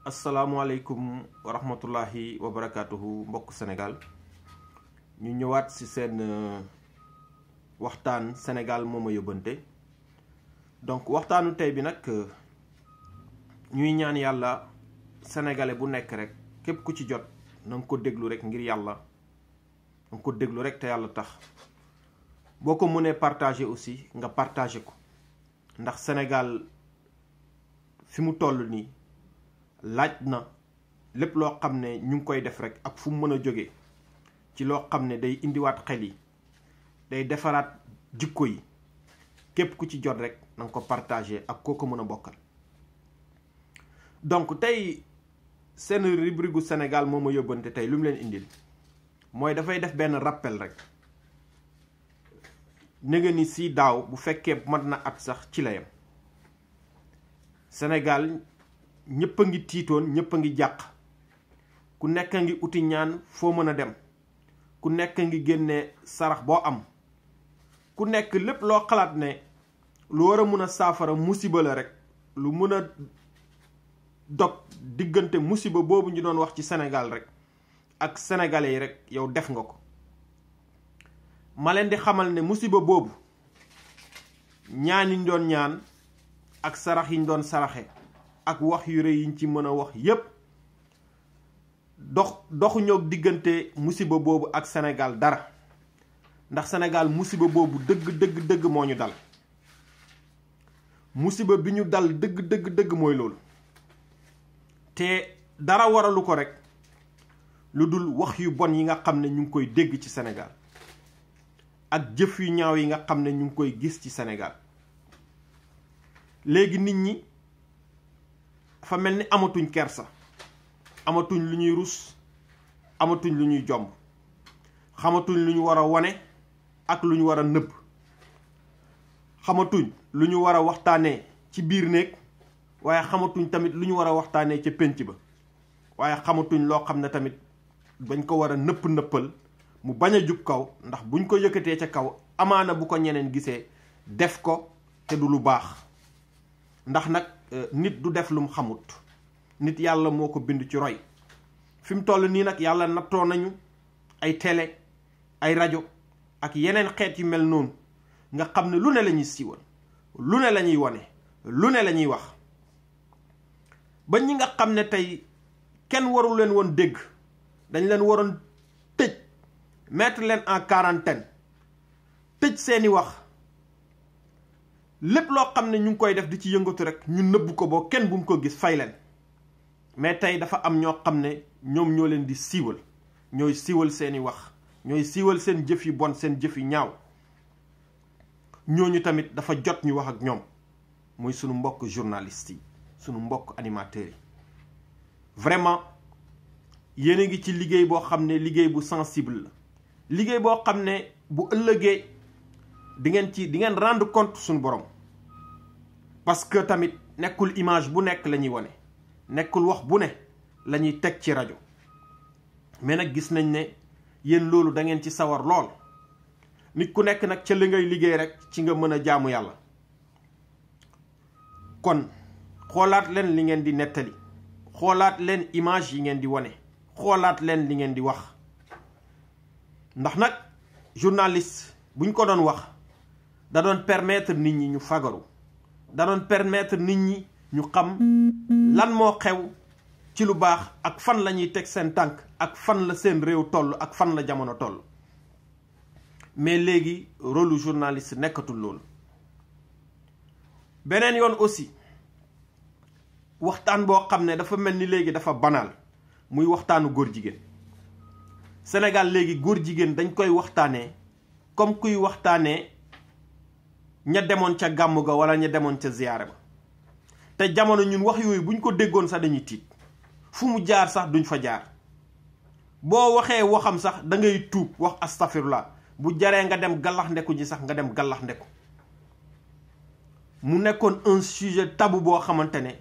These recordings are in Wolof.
asalaamualeykum wa rahmatullahi wa barakatuhu mbokk Sénégal ñu ñëwaat ci seen waxtaan Sénégal moo ma yóbbante donc waxtaanu tey bi nag ñuy ñaan yàlla sénégalais bu nekk rek képp ku ci jot na nga ko déglu rek ngir yàlla na nga ko déglu rek te yàlla tax boo ko mënee partager aussi nga partager ko ndax Sénégal fi mu toll nii laaj na lépp loo xam ne ñu ngi koy def rek ak fu mu mën a jóge ci loo xam ne day indiwaat xel yi day defaraat jikko yi képp ku ci jot rek na nga ko partager ak koo ko mën a bokkal. donc tey seen rubrique gu Sénégal moo ma yóbbante tey lu mu leen indil mooy dafay def benn rappel rek néga ni si daaw bu fekkee mat na at sax ci la yam Sénégal ñëpp a ngi tiitoon ñëpp a ngi jàq ku nekk a ngi uti ñaan foo mën a dem ku nekk a ngi génne sarax boo am ku nekk lépp loo xalaat ne lu war a mun a saafara musiba la rek lu mun a dog diggante musiba boobu ñu doon wax ci Sénégal rek ak sénégalais yi rek yow def nga ko ma leen di xamal ne musiba boobu ñaan yi ñu doon ñaan ak sarax yi ñu doon saraxe ak wax yu rëy yiñ ci mën a wax yépp doxuñoo diggante musiba boobu ak Sénégal dara ndax Sénégal musiba boobu dëgg moo ñu dal musiba bi ñu dal dëgg mooy loolu te dara waralu ko rek lu dul wax yu bon yi nga xam ne ñu ngi koy dégg ci Sénégal ak jëf yu ñaaw yi nga xam ne ñu ngi koy gis ci Sénégal léegi nit ñi dafa mel ni amatuñ kersa amatuñ lu ñuy rus amatuñ lu ñuy jomb xamatuñ lu ñu war a wone ak lu ñu war a nëbb xamatuñ lu ñu war a waxtaanee ci biir néeg waaye xamatuñ tamit lu ñu war a waxtaanee ca pénc ba waaye xamatuñ loo xam ne tamit bañ ko war a nëppal mu bañ a jub kaw ndax buñ ko yëkkatee ca kaw amaana bu ko ñeneen gisee def ko te du lu baax ndax nag nit du def lum xamut nit yàlla moo ko bind ci roy fi mu toll nii nag yàlla nattoo nañu ay télé ay rajo ak yeneen xeet yu mel noonu nga xam ne lu ne la ñuy siiwal lu ne la ñuy wone lu ne la ñuy wax ba ñi nga xam ne tey kenn warul leen woon dégg dañ leen waroon tëj mettre leen en quarantaine tëj seeni wax lépp loo xam ne ñu ngi koy def di ci yëngatu rek ñu nëbb ko boo kenn bu mu ko gis fay leen mais tey dafa am ñoo xam ne ñoom ñoo leen di siiwal ñooy siiwal seeni wax ñooy siiwal seen jëf yu bon seen jëf yu ñaaw ñooñu tamit dafa jot ñu wax ak ñoom muy sunu mbokk journalistes yi sunu mbokk animateurs yi vraiment yéen a ngi ci liggéey boo xam ne liggéey bu sensible la liggéey boo xam ne bu ëllëgee di ngeen rendre compte suñu borom parce que tamit nekkul image bu nekk la ñuy wane nekkul wax bu ne la ñuy teg ci rajo mais nag gis nañ ne yéen loolu da ngeen ci sawar lool nit ku nekk nag ca li ngay liggéey rek ci nga mën a jaamu yàlla kon xoolaat leen li ngeen di nettali xoolaat leen image yi ngeen di wane xoolaat leen li ngeen di wax ndax nag journaliste buñ ko doon wax da doon permettre nit ñi ñu fagaru da doon permettre nit ñi ñu xam lan moo xew ci lu baax ak fan la ñuy teg seen tànk ak fan la seen réew toll ak fan la jamono toll mais léegi rôle lu journaliste nekkatul loolu. beneen yoon aussi waxtaan boo xam ne dafa mel ni léegi dafa banal muy waxtaanu góor jigéen Sénégal léegi góor jigéen dañ koy waxtaanee comme kuy waxtaanee ña demoon ca gàmmu ga wala ña demoon ca ziyaare ba te jamono ñun wax yooyu buñ ko déggoon sax dañuy tiit fu mu jaar sax duñ fa jaar boo waxee waxam sax da ngay tuub wax astafirullah bu jaree nga dem gallax ndeku ji sax nga dem gallax ndeku mu nekkoon un sujet tabou boo xamante ne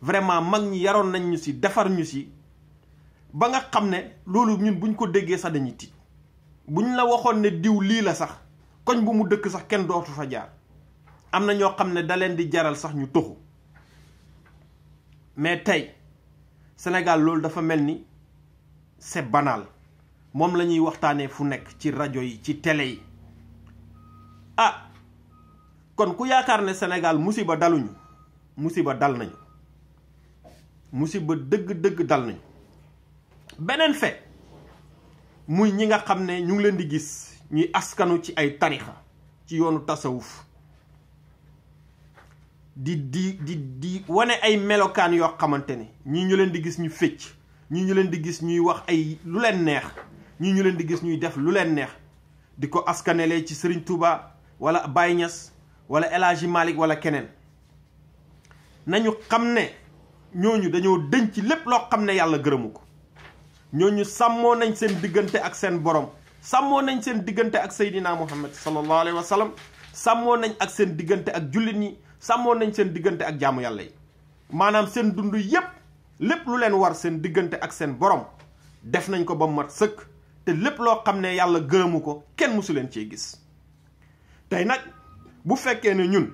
vraiment mag ñi yaroon nañ ñu ci defar ñu ci ba nga xam ne loolu ñun buñ ko déggee sax dañuy tiit buñ la waxoon ne diw lii la sax koñ bu mu dëkk sax kenn dootu fa jaar am na ñoo xam ne da leen di jaral sax ñu toxu mais tey Sénégal loolu dafa mel ni c'est banal moom la ñuy waxtaanee fu nekk ci rajo yi ci télé yi kon ku yaakaar ne Sénégal musiba daluñu musiba dal nañu musiba dëgg-dëgg dal nañu. beneen fait muy ñi nga xam ne ñu ngi leen di gis ñuy askanu ci ay tarixa ci yoonu tasawuf di wane ay melokaan yoo xamante ne ñii ñu leen di gis ñu fecc ñii ñu leen di gis ñuy wax ay lu leen neex ñii ñu leen di gis ñuy def lu leen neex di ko askanelee ci Serigne Touba wala Baye Niass wala El Hadji Malick wala keneen nañu xam ne ñooñu dañoo denc lépp loo xam ne yàlla gërëmu ko. ñooñu sàmmoo nañ seen diggante ak seen borom sàmmoo nañ seen diggante ak Seydina Muhammad sallallahu alayhi wa sallam sàmmoo nañ ak seen diggante ak jullit ñi sàmmoo nañ seen diggante ak jaamu yàlla yi maanaam seen dund yépp lépp lu leen war seen diggante ak seen borom def nañ ko ba mat sëkk te lépp loo xam ne yàlla gërëmu ko kenn mësu leen cee gis. tey nag bu fekkee ne ñun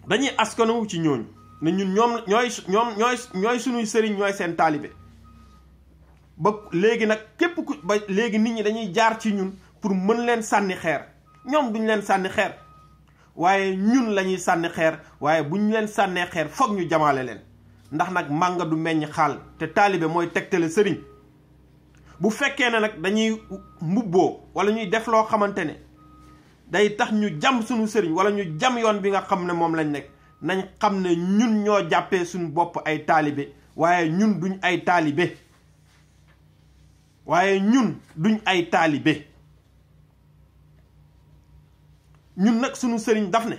dañuy askanawu ci ñooñu ne ñun ñooy suñuy sëriñ ñooy seen taalibe ba léegi nag képp ku ba léegi nit ñi dañuy jaar ci ñun pour mën leen sànni xeer ñoom duñ leen sànni xeer waaye ñun la ñuy sànni xeer waaye bu ñu leen sànnee xeer foog ñu jamaale leen ndax nag mànga du meññ xaal te taalibe mooy tegtale sëriñ. bu fekkee ne nag dañuy mbubboo wala ñuy def loo xamante ne day tax ñu jam suñu sëriñ wala ñu jam yoon bi nga xam ne moom lañ nekk nañ xam ne ñun ñoo jàppee suñu bopp ay taalibe waaye ñun duñ ay taalibe ñun nag sunu sëriñ daf ne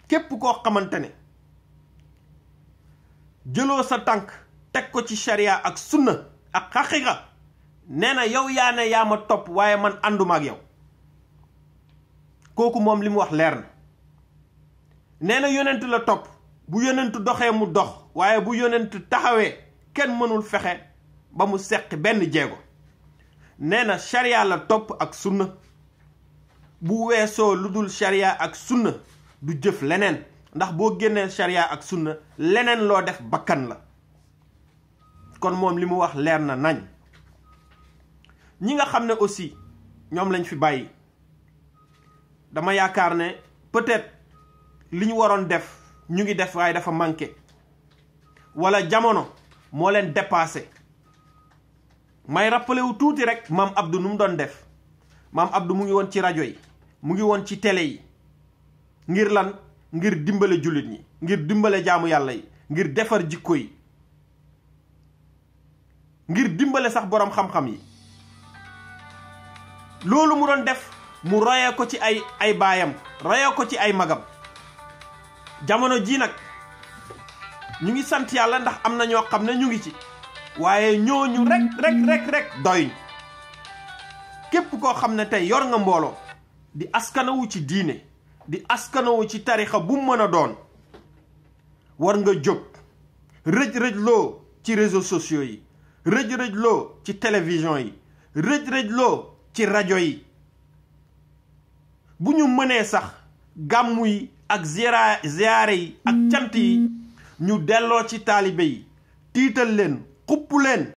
képp koo xamante ne jëloo sa tànk teg ko ci sharia ak sunna ak xaqiqa nee na yow yaa ne yaa ma topp waaye man ànduma ak yow kooku moom li mu wax leer na. nee na yonent la topp bu yonent doxee mu dox waaye bu yonent taxawee kenn mënul fexe ba mu seq benn jéego. nee na sharia la topp ak sunna bu weesoo lu dul sharia ak sunna du jëf leneen ndax boo génnee sharia ak sunna leneen loo def bakkan la. kon moom li mu wax leer na nañ. ñi nga xam ne aussi ñoom lañ fi bàyyi dama yaakaar ne peut-être li ñu waroon def ñu ngi def waaye dafa manqué wala jamono moo leen dépassé. may rappelé wu tuuti rek maam Abdou nu mu doon def maam Abdou mu ngi woon ci rajo yi mu ngi woon ci télé yi ngir lan ngir dimbale jullit ñi ngir dimbale jaamu yàlla yi ngir defar jikko yi ngir dimbale sax boroom xam-xam yi. loolu mu doon def mu royee ko ci ay baayam royee ko ci ay magam. jamono ji nag ñu ngi sant yàlla ndax am na ñoo xam ne ñu ngi ci waaye ñooñu rek doy. képp koo xam ne tey yor nga mbooloo di askanawu ci diine di askanawu ci tarixa bu mu mën a doon war nga jóg rëj-rëjloo ci réseaux sociaux yi rëj-rëjloo ci télévision yi rëj-rëjloo ci rajo yi. bu ñu mënee sax gàmmu yi ak ziyaare yi ak cant yi ñu delloo ci taalibe yi tiital leen xupp leen